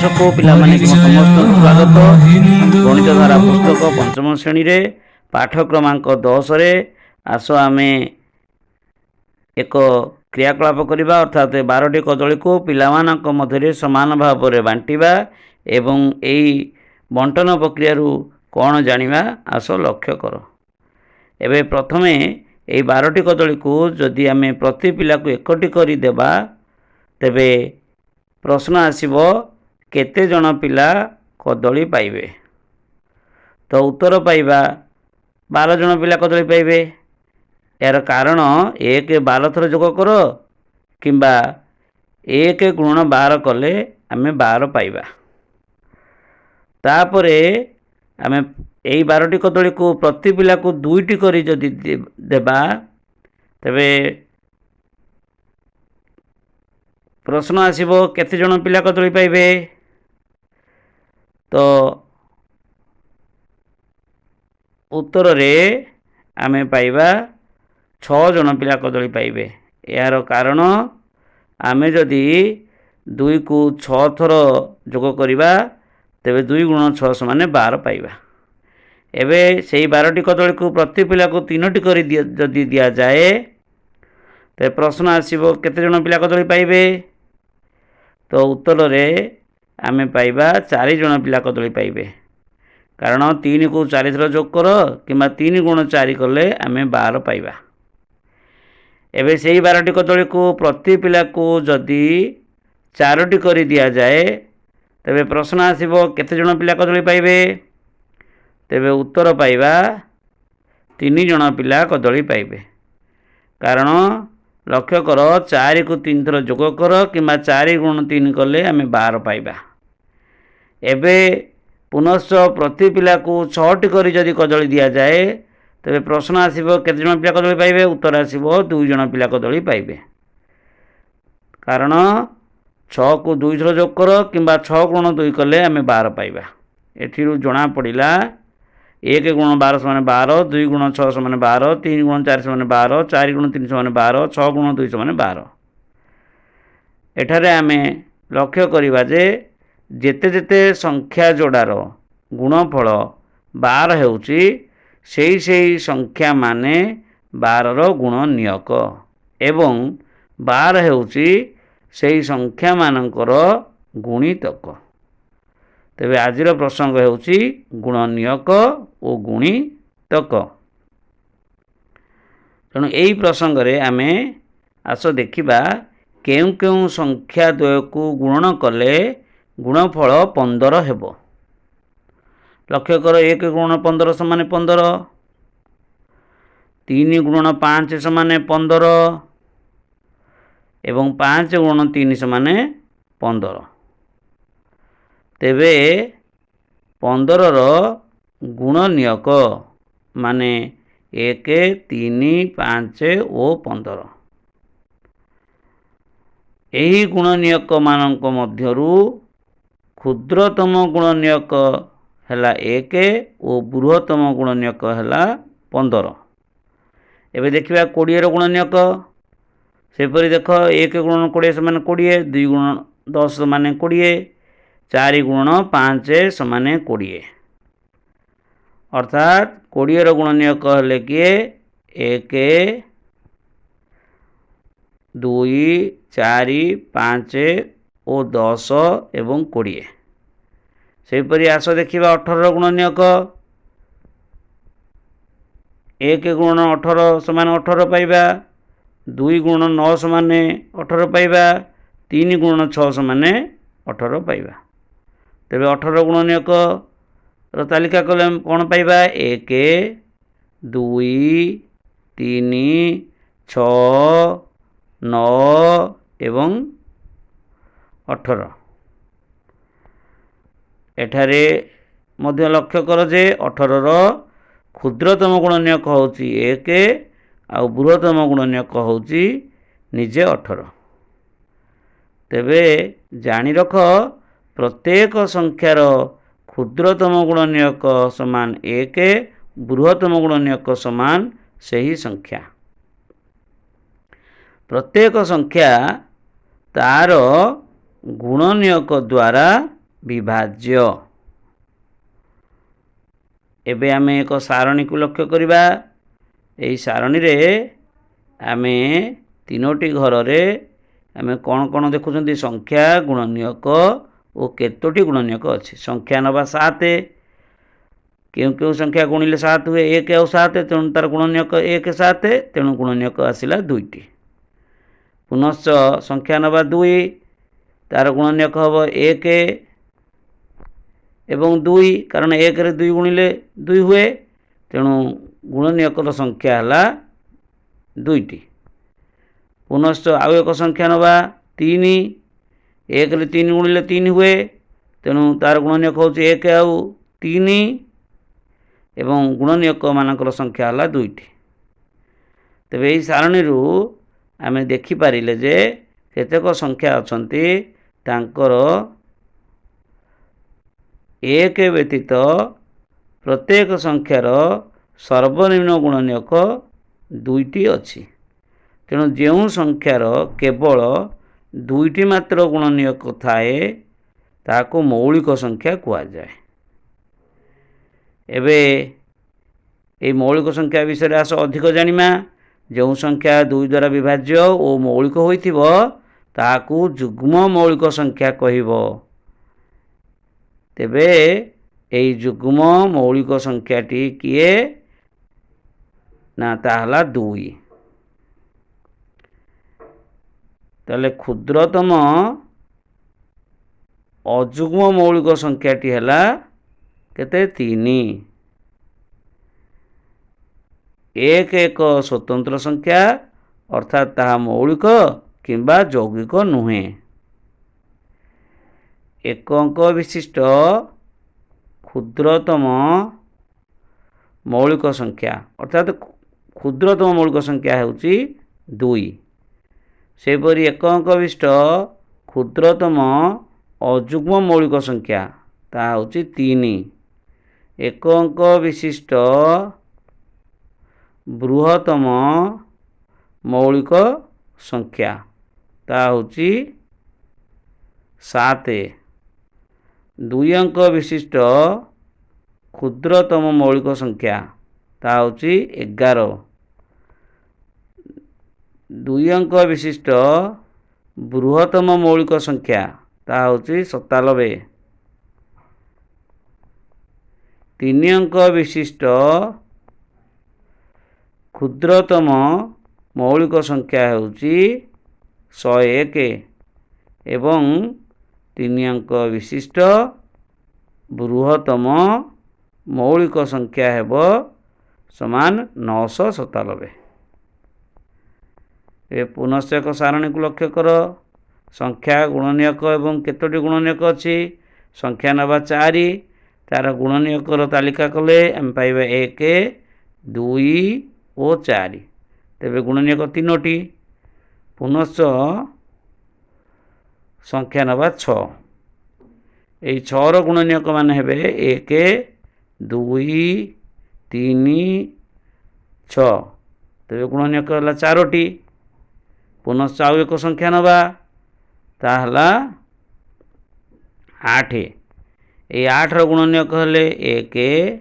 କ୍ଲାସକୁ ପିଲାମାନେ ତୁମ ସମସ୍ତଙ୍କୁ ସ୍ୱାଗତ। ଗଣିତ ଧାରା ପୁସ୍ତକ ପଞ୍ଚମ ଶ୍ରେଣୀରେ ପାଠ କ୍ରମାଙ୍କ 10ରେ ଆସ ଆମେ ଏକ କ୍ରିୟାକଳାପ କରିବା, ଅର୍ଥାତ୍ 12ଟି କଦଳୀକୁ ପିଲାମାନଙ୍କ ମଧ୍ୟରେ ସମାନ ଭାବରେ ବାଣ୍ଟିବା ଏବଂ ଏଇ ବଣ୍ଟନ ପ୍ରକ୍ରିୟାରୁ କ'ଣ ଜାଣିବା ଆସ ଲକ୍ଷ୍ୟ କର। ଏବେ ପ୍ରଥମେ ଏଇ 12ଟି କଦଳୀକୁ ଯଦି ଆମେ ପ୍ରତି ପିଲାକୁ ଏକଟି କରି ଦେବା, ତେବେ ପ୍ରଶ୍ନ ଆସିବ କେତେ ଜଣ ପିଲା କଦଳୀ ପାଇବେ? ତ ଉତ୍ତର ପାଇବା 12 ଜଣ ପିଲା କଦଳୀ ପାଇବେ। ଏହାର କାରଣ 1 12 ଥର ଯୋଗ କର କିମ୍ବା 1 ଗୁଣନ 12 କଲେ ଆମେ 12 ପାଇବା। ତାପରେ ଆମେ ଏଇ 12ଟି କଦଳୀକୁ ପ୍ରତି ପିଲାକୁ 2ଟି କରି ଯଦି ଦେବା, ତେବେ ପ୍ରଶ୍ନ ଆସିବ କେତେ ଜଣ ପିଲା କଦଳୀ ପାଇବେ? ତ ଉତ୍ତରରେ ଆମେ ପାଇବା 6 ଜଣ ପିଲା କଦଳୀ ପାଇବେ। ଏହାର କାରଣ ଆମେ ଯଦି 2କୁ 6 ଥର ଯୋଗ କରିବା, ତେବେ 2 ଗୁଣ 6 ସମାନ 12 ପାଇବା। ଏବେ ସେଇ 12ଟି କଦଳୀକୁ ପ୍ରତି ପିଲାକୁ 3ଟି କରି ଯଦି ଦିଆଯାଏ, ତେବେ ପ୍ରଶ୍ନ ଆସିବ କେତେ ଜଣ ପିଲା କଦଳୀ ପାଇବେ? ତ ଉତ୍ତରରେ ଆମେ ପାଇବା 4 ଜଣ ପିଲା କଦଳୀ ପାଇବେ। କାରଣ 3କୁ 4 ଥର ଯୋଗ କର କିମ୍ବା 3 ଗୁଣ 4 କଲେ ଆମେ 12 ପାଇବା। ଏବେ ସେଇ 12ଟି କଦଳୀକୁ ପ୍ରତି ପିଲାକୁ ଯଦି 4ଟି କରି ଦିଆଯାଏ, ତେବେ ପ୍ରଶ୍ନ ଆସିବ କେତେ ଜଣ ପିଲା କଦଳୀ ପାଇବେ? ତେବେ ଉତ୍ତର ପାଇବା 3 ଜଣ ପିଲା କଦଳୀ ପାଇବେ। କାରଣ ଲକ୍ଷ୍ୟ କର, 4କୁ 3 ଥର ଯୋଗ କର କିମ୍ବା 4 ଗୁଣ 3 କଲେ ଆମେ 12 ପାଇବା। ଏବେ ପୁନଶ୍ଚ ପ୍ରତି ପିଲାକୁ 6ଟି କରି ଯଦି କଦଳୀ ଦିଆଯାଏ, ତେବେ ପ୍ରଶ୍ନ ଆସିବ କେତେ ଜଣ ପିଲା କଦଳୀ ପାଇବେ? ଉତ୍ତର ଆସିବ 2 ଜଣ ପିଲା କଦଳୀ ପାଇବେ। କାରଣ 6କୁ 2 ଥର ଯୋଗ କର କିମ୍ବା 6 ଗୁଣ 2 କଲେ ଆମେ 12 ପାଇବା। ଏଥିରୁ ଜଣାପଡ଼ିଲା 1 ଗୁଣ 12 ସମାନ 12, 2 ଗୁଣ 6 ସମାନ 12, 3 ଗୁଣ 4 ସମାନ 12, 4 ଗୁଣ 3 ସମାନ 12, 6 ଗୁଣ 2 ସମାନ 12। ଏଠାରେ ଆମେ ଲକ୍ଷ୍ୟ କରିବା ଯେ ଯେତେ ଯେତେ ସଂଖ୍ୟା ଯୋଡ଼ାର ଗୁଣଫଳ 12 ହେଉଛି, ସେଇ ସେଇ ସଂଖ୍ୟା ମାନେ 12ର ଗୁଣନୀୟକ ଏବଂ 12 ହେଉଛି ସେଇ ସଂଖ୍ୟାମାନଙ୍କର ଗୁଣିତକ। ତେବେ ଆଜିର ପ୍ରସଙ୍ଗ ହେଉଛି ଗୁଣନୀୟକ ଓ ଗୁଣିତକ। ତେଣୁ ଏଇ ପ୍ରସଙ୍ଗରେ ଆମେ ଆସ ଦେଖିବା କେଉଁ କେଉଁ ସଂଖ୍ୟା ଦ୍ୱୟକୁ ଗୁଣନ କଲେ ଗୁଣଫଳ 15 ହେବ। ଲକ୍ଷ୍ୟ କର, 1 ଗୁଣନ 15 ସମାନ 15, 3 ଗୁଣନ 5 ସମାନ 15 ଏବଂ 5 ଗୁଣନ 3 ସମାନ 15। ତେବେ 15ର ଗୁଣନୀୟକ ମାନେ 1, 3, 5 ଓ 15। ଏହି ଗୁଣନୀୟକମାନଙ୍କ ମଧ୍ୟରୁ କ୍ଷୁଦ୍ରତମ ଗୁଣନୀୟକ ହେଲା 1 ଓ ବୃହତ୍ତମ ଗୁଣନୀୟକ ହେଲା 15। ଏବେ ଦେଖିବା 20ର ଗୁଣନୀୟକ। ସେପରି ଦେଖ, 1 ଗୁଣନ 20 ସମାନ 20, 2 ଗୁଣନ 10 ସମାନ 20, 4 ଗୁଣନ 5 ସମାନ 20। ଅର୍ଥାତ୍ 20ର ଗୁଣନୀୟକ ହେଲେ କିଏ? 1, 2, 4, 5 ଓ 10 ଏବଂ 20। ସେହିପରି ଆସ ଦେଖିବା 18ର ଗୁଣନୀୟକ। 1 ଗୁଣନ 18 ସମାନ 18 ପାଇବା, 2 ଗୁଣନ 9 ସମାନ 18 ପାଇବା, 3 ଗୁଣନ 6 ସମାନ 18 ପାଇବା। ତେବେ 18 ଗୁଣନୀୟକର ତାଲିକା କଲେ ଆମେ କ'ଣ ପାଇବା? 1, 2, 3, 6, 9 ଏବଂ 18। ଏଠାରେ ମଧ୍ୟ ଲକ୍ଷ୍ୟ କର ଯେ 18ର କ୍ଷୁଦ୍ରତମ ଗୁଣନୀୟକ ହେଉଛି 1 ଆଉ ବୃହତ୍ତମ ଗୁଣନୀୟକ ହେଉଛି ନିଜେ 18। ତେବେ ଜାଣି ରଖ, ପ୍ରତ୍ୟେକ ସଂଖ୍ୟାର କ୍ଷୁଦ୍ରତମ ଗୁଣନୀୟକ ସମାନ 1, ବୃହତ୍ତମ ଗୁଣନୀୟକ ସମାନ ସେହି ସଂଖ୍ୟା। ପ୍ରତ୍ୟେକ ସଂଖ୍ୟା ତାର ଗୁଣନୀୟକ ଦ୍ୱାରା ବିଭାଜ୍ୟ। ଏବେ ଆମେ ଏକ ସାରଣୀକୁ ଲକ୍ଷ୍ୟ କରିବା। ଏହି ସାରଣୀରେ ଆମେ ତିନୋଟି ଘରରେ ଆମେ କ'ଣ କ'ଣ ଦେଖୁଛନ୍ତି? ସଂଖ୍ୟା, ଗୁଣନୀୟକ ଓ କେତୋଟି ଗୁଣନୀୟକ ଅଛି। ସଂଖ୍ୟା ନେବା 7। କେଉଁ କେଉଁ ସଂଖ୍ୟା ଗୁଣିଲେ 7 ହୁଏ? 1 ଆଉ 7, ତେଣୁ ତାର ଗୁଣନୀୟକ 1 7, ତେଣୁ ଗୁଣନୀୟକ ଆସିଲା 2ଟି। ପୁନଶ୍ଚ ସଂଖ୍ୟା ନେବା 2, ତାର ଗୁଣନୀୟକ ହେବ 1 ଏବଂ 2, କାରଣ 1ରେ 2 ଗୁଣିଲେ 2 ହୁଏ, ତେଣୁ ଗୁଣନୀୟକର ସଂଖ୍ୟା ହେଲା 2ଟି। ପୁନଶ୍ଚ ଆଉ ଏକ ସଂଖ୍ୟା ନେବା 3, 1ରେ 3 ଗୁଣିଲେ 3 ହୁଏ, ତେଣୁ ତାର ଗୁଣନୀୟକ ହେଉଛି 1 ଆଉ 3, ଏବଂ ଗୁଣନୀୟକ ମାନଙ୍କର ସଂଖ୍ୟା ହେଲା 2ଟି। ତେବେ ଏହି ସାରଣୀରୁ ଆମେ ଦେଖିପାରିଲେ ଯେ କେତେକ ସଂଖ୍ୟା ଅଛନ୍ତି ତାଙ୍କର 1 ବ୍ୟତୀତ ପ୍ରତ୍ୟେକ ସଂଖ୍ୟାର ସର୍ବନିମ୍ନ ଗୁଣନୀୟକ 2ଟି ଅଛି। ତେଣୁ ଯେଉଁ ସଂଖ୍ୟାର କେବଳ 2ଟି ମାତ୍ର ଗୁଣନୀୟକ ଥାଏ ତାହାକୁ ମୌଳିକ ସଂଖ୍ୟା କୁହାଯାଏ। ଏବେ ଏହି ମୌଳିକ ସଂଖ୍ୟା ବିଷୟରେ ଆସ ଅଧିକ ଜାଣିବା। ଯେଉଁ ସଂଖ୍ୟା 2 ଦ୍ୱାରା ବିଭାଜ୍ୟ ଓ ମୌଳିକ ହୋଇଥିବ ତାହାକୁ ଯୁଗ୍ମ ମୌଳିକ ସଂଖ୍ୟା କହିବ। ତେବେ ଏହି ଯୁଗ୍ମ ମୌଳିକ ସଂଖ୍ୟାଟି କିଏ? ନା, ତାହା ହେଲା 2। ତାହେଲେ କ୍ଷୁଦ୍ରତମ ଅଯୁଗ୍ମ ମୌଳିକ ସଂଖ୍ୟାଟି ହେଲା କେତେ? 3। 1 ଏକ ସ୍ୱତନ୍ତ୍ର ସଂଖ୍ୟା, ଅର୍ଥାତ୍ ତାହା ମୌଳିକ କିମ୍ବା ଯୌଗିକ ନୁହେଁ। ଏକ ଅଙ୍କ ବିଶିଷ୍ଟ କ୍ଷୁଦ୍ରତମ ମୌଳିକ ସଂଖ୍ୟା, ଅର୍ଥାତ୍ କ୍ଷୁଦ୍ରତମ ମୌଳିକ ସଂଖ୍ୟା ହେଉଛି 2। ସେହିପରି ଏକ ଅଙ୍କ ବିଶିଷ୍ଟ କ୍ଷୁଦ୍ରତମ ଅଯୁଗ୍ମ ମୌଳିକ ସଂଖ୍ୟା ତାହା ହେଉଛି 3। ଏକ ଅଙ୍କ ବିଶିଷ୍ଟ ବୃହତ୍ତମ ମୌଳିକ ସଂଖ୍ୟା ତାହା ହେଉଛି 7। 2 ଅଙ୍କ ବିଶିଷ୍ଟ କ୍ଷୁଦ୍ରତମ ମୌଳିକ ସଂଖ୍ୟା ତାହା ହେଉଛି 11। 2 ଅଙ୍କ ବିଶିଷ୍ଟ ବୃହତ୍ତମ ମୌଳିକ ସଂଖ୍ୟା ତାହା ହେଉଛି 97। 3 ଅଙ୍କ ବିଶିଷ୍ଟ କ୍ଷୁଦ୍ରତମ ମୌଳିକ ସଂଖ୍ୟା ହେଉଛି 101 ଏବଂ 3 ଅଙ୍କ ବିଶିଷ୍ଟ ବୃହତ୍ତମ ମୌଳିକ ସଂଖ୍ୟା ହେବ ସମାନ 997। ଏବେ ପୁନଶ୍ଚ ଏକ ସାରଣୀକୁ ଲକ୍ଷ୍ୟ କର। ସଂଖ୍ୟା, ଗୁଣନୀୟକ ଏବଂ କେତୋଟି ଗୁଣନୀୟକ ଅଛି। ସଂଖ୍ୟା ନେବା 4, ତାର ଗୁଣନୀୟକର ତାଲିକା କଲେ ଆମେ ପାଇବା 1, 2 ଓ 4। ତେବେ ଗୁଣନୀୟକ 3ଟି। ପୁନଶ୍ଚ ସଂଖ୍ୟା ନେବା 6, ଏଇ 6ର ଗୁଣନୀୟକ ମାନେ ହେବେ 1, 2, 3, 6। ତେବେ ଗୁଣନୀୟକ ହେଲା 4ଟି। ପୁନଶ୍ଚ ଆଉ ଏକ ସଂଖ୍ୟା ନେବା, ତାହା ହେଲା 8। ଏଇ 8ର ଗୁଣନୀୟକ ହେଲେ 1,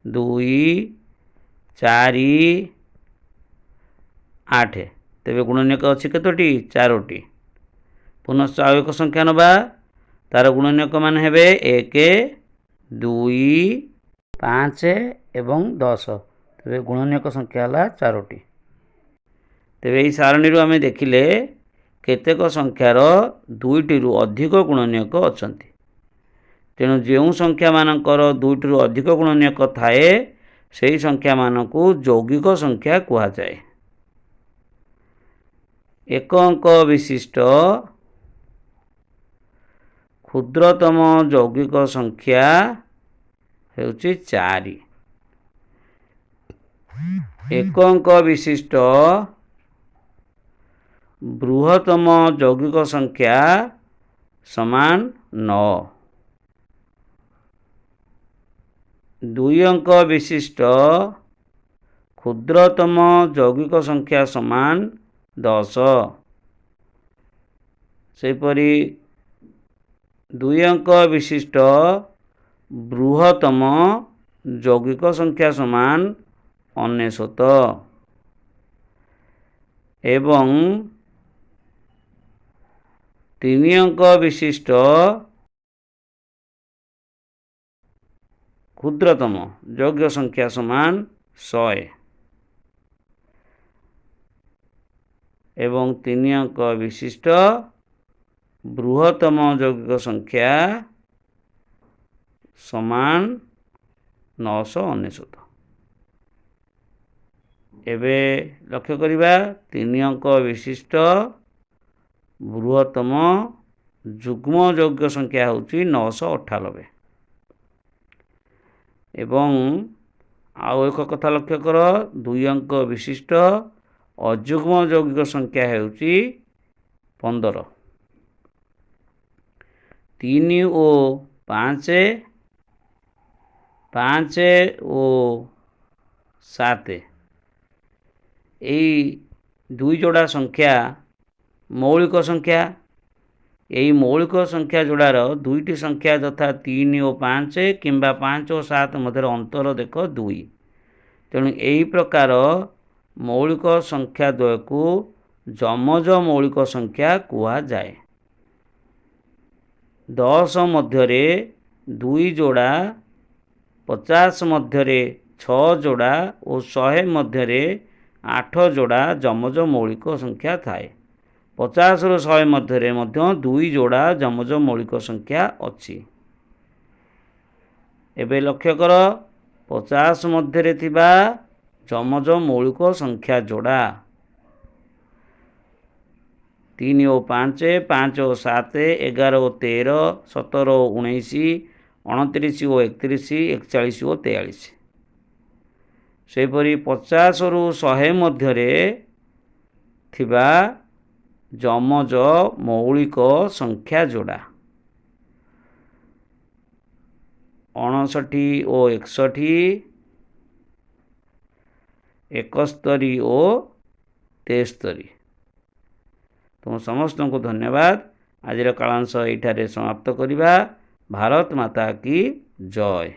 2, 4, 8। ତେବେ ଗୁଣନୀୟକ ଅଛି କେତୋଟି? 4ଟି। ପୁନଶ୍ଚ ଆଉ ଏକ ସଂଖ୍ୟା ନେବା, ତାର ଗୁଣନୀୟକ ମାନେ ହେବେ 1, 2, 5 ଏବଂ 10। ତେବେ ଗୁଣନୀୟକ ସଂଖ୍ୟା ହେଲା 4ଟି। ତେବେ ଏହି ସାରଣୀରୁ ଆମେ ଦେଖିଲେ କେତେକ ସଂଖ୍ୟାର 2ଟିରୁ ଅଧିକ ଗୁଣନୀୟକ ଅଛନ୍ତି। ତେଣୁ ଯେଉଁ ସଂଖ୍ୟାମାନଙ୍କର 2ଟିରୁ ଅଧିକ ଗୁଣନୀୟକ ଥାଏ ସେହି ସଂଖ୍ୟାମାନଙ୍କୁ ଯୌଗିକ ସଂଖ୍ୟା କୁହାଯାଏ। ଏକ ଅଙ୍କ ବିଶିଷ୍ଟ କ୍ଷୁଦ୍ରତମ ଯୌଗିକ ସଂଖ୍ୟା ହେଉଛି 4। ଏକ ଅଙ୍କ ବିଶିଷ୍ଟ ବୃହତ୍ତମ ଯୌଗିକ ସଂଖ୍ୟା ସମାନ 9। 2 ଅଙ୍କ ବିଶିଷ୍ଟ କ୍ଷୁଦ୍ରତମ ଯୌଗିକ ସଂଖ୍ୟା ସମାନ 10। ସେହିପରି ଦୁଇ ଅଙ୍କ ବିଶିଷ୍ଟ ବୃହତ୍ତମ ଯୌଗିକ ସଂଖ୍ୟା ସମାନ 99 ଏବଂ ତିନି ଅଙ୍କ ବିଶିଷ୍ଟ କ୍ଷୁଦ୍ରତମ ଯୌଗିକ ସଂଖ୍ୟା ସମାନ 100 ଏବଂ ତିନି ଅଙ୍କ ବିଶିଷ୍ଟ ବୃହତ୍ତମ ଯୌଗିକ ସଂଖ୍ୟା ସମାନ 999। ଏବେ ଲକ୍ଷ୍ୟ କରିବା, ତିନି ଅଙ୍କ ବିଶିଷ୍ଟ ବୃହତ୍ତମ ଯୁଗ୍ମ ଯୌଗିକ ସଂଖ୍ୟା ହେଉଛି 998। ଏବଂ ଆଉ ଏକ କଥା ଲକ୍ଷ୍ୟ କର, ଦୁଇ ଅଙ୍କ ବିଶିଷ୍ଟ ଅଯୁଗ୍ମ ଯୌଗିକ ସଂଖ୍ୟା ହେଉଛି 15। 3 ଓ 5, 5 ଓ 7, ଏଇ ଦୁଇ ଯୋଡ଼ା ସଂଖ୍ୟା ମୌଳିକ ସଂଖ୍ୟା। ଏହି ମୌଳିକ ସଂଖ୍ୟା ଯୋଡ଼ାର ଦୁଇଟି ସଂଖ୍ୟା ଯଥା 3 ଓ 5 କିମ୍ବା 5 ଓ 7 ମଧ୍ୟରେ ଅନ୍ତର ଦେଖ 2। ତେଣୁ ଏହି ପ୍ରକାର ମୌଳିକ ସଂଖ୍ୟା ଦ୍ୱୟକୁ ଯମଜ ମୌଳିକ ସଂଖ୍ୟା କୁହାଯାଏ। 10 ମଧ୍ୟରେ 2 ଯୋଡ଼ା, 50 ମଧ୍ୟରେ 6 ଯୋଡ଼ା ଓ 100 ମଧ୍ୟରେ 8 ଯୋଡ଼ା ଯମଜ ମୌଳିକ ସଂଖ୍ୟା ଥାଏ। 50ରୁ 100 ମଧ୍ୟରେ ମଧ୍ୟ 2 ଯୋଡ଼ା ଯମଜ ମୌଳିକ ସଂଖ୍ୟା ଅଛି। ଏବେ ଲକ୍ଷ୍ୟ କର, 50 ମଧ୍ୟରେ ଥିବା ଯମଜ ମୌଳିକ ସଂଖ୍ୟା ଯୋଡ଼ା 3 ଓ 5, 5 ଓ 7, 11 ଓ 13, 17 ଓ 19, 29 ଓ 31, 41 ଓ 43। ସେହିପରି 50ରୁ 100 ମଧ୍ୟରେ ଥିବା ଯମଜ ମୌଳିକ ସଂଖ୍ୟା ଯୋଡ଼ା 59 ଓ 61, 71 ଓ 73। ତୁମ ସମସ୍ତଙ୍କୁ ଧନ୍ୟବାଦ। ଆଜିର କାଳାଂଶ ଏଇଠାରେ ସମାପ୍ତ କରିବା। ଭାରତ ମାତା କି ଜୟ।